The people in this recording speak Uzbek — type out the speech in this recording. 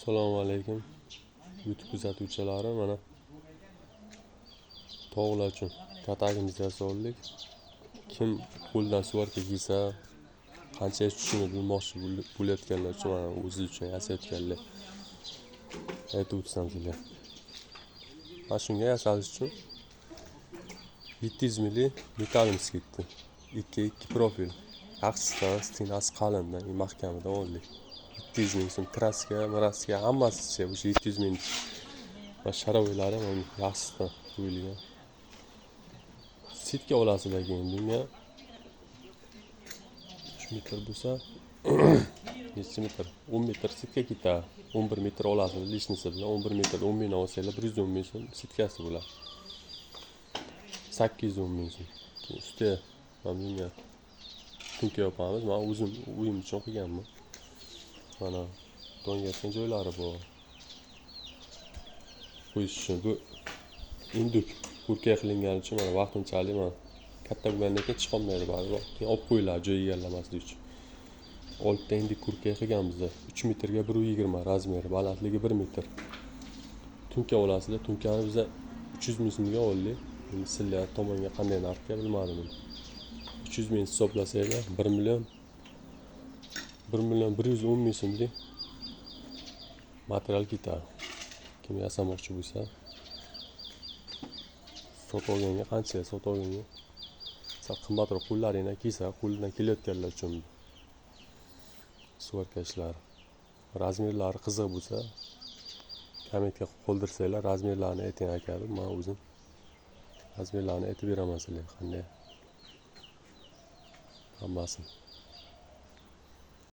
Assalomu alaykum YouTube kuzatuvchilari. Mana tovuqlar uchun katagimizni yasab oldik. Kim qo'ldan svarka kiysa, qancha tushishini bilmoqchi bo'layotganlar uchun, mana o'zi uchun yasayotganlar aytib o'tsam sizlar. Mana shunga yasalish uchun 700 ml metallimiz ketdi. 2-2 profil. Yaxshisidan, stenasi qalindan, mahkamidan oldik. 700 ming so'm kraska, mraska hammasicha o'sha 700 ming. Va sharoviylari mana yaxshisidan qo'yilgan. Setka olasizlar keyin bunga 3 metr bo'lsa, necha metr? 10 metr setka ketadi. 11 metr olasiz лишний si bilan 11 metrda 10 mingdan olsanglar, 110 ming so'm setkasi bo'ladi. 810 ming so'm. Keyin ustiga mana bunga tunka yopamiz. Men o'zim uyim uchun qilganman. Mana to'ngayotgan joylari bor. Qo'yish uchun bu индюк kurka qilingani uchun mana vaqtinchalik, mana katta bo'lgandan keyin chiqolmaydi baribir. Keyin olib qo'yiladi joy egallamaslik uchun. Oltita индюк kurka qilganmiz. 3 metrga 1,20 размер i, balandligi 1 metr. Tunka olasizlar. Tunkani biza 300 ming so'mga oldik. Endi sizlar tomonga qanday narxga, bilmadim. 300 ming hisoblasanglar, 1 million 1 million 110 ming so'mlik material ketadi. Kim yasamoqchi bo'lsa, sotib olganga qancha, sotib olganga sal qimmatroq, qo'llaringdan kelsa, qo'lidan kelayotganlar uchun svarka ishlari. Размер lari qiziq bo'lsa, kommentga qoldirsanglar, размер larini ayting aka deb, man o'zim размер larini aytib beraman sizlarga qanday hammasini.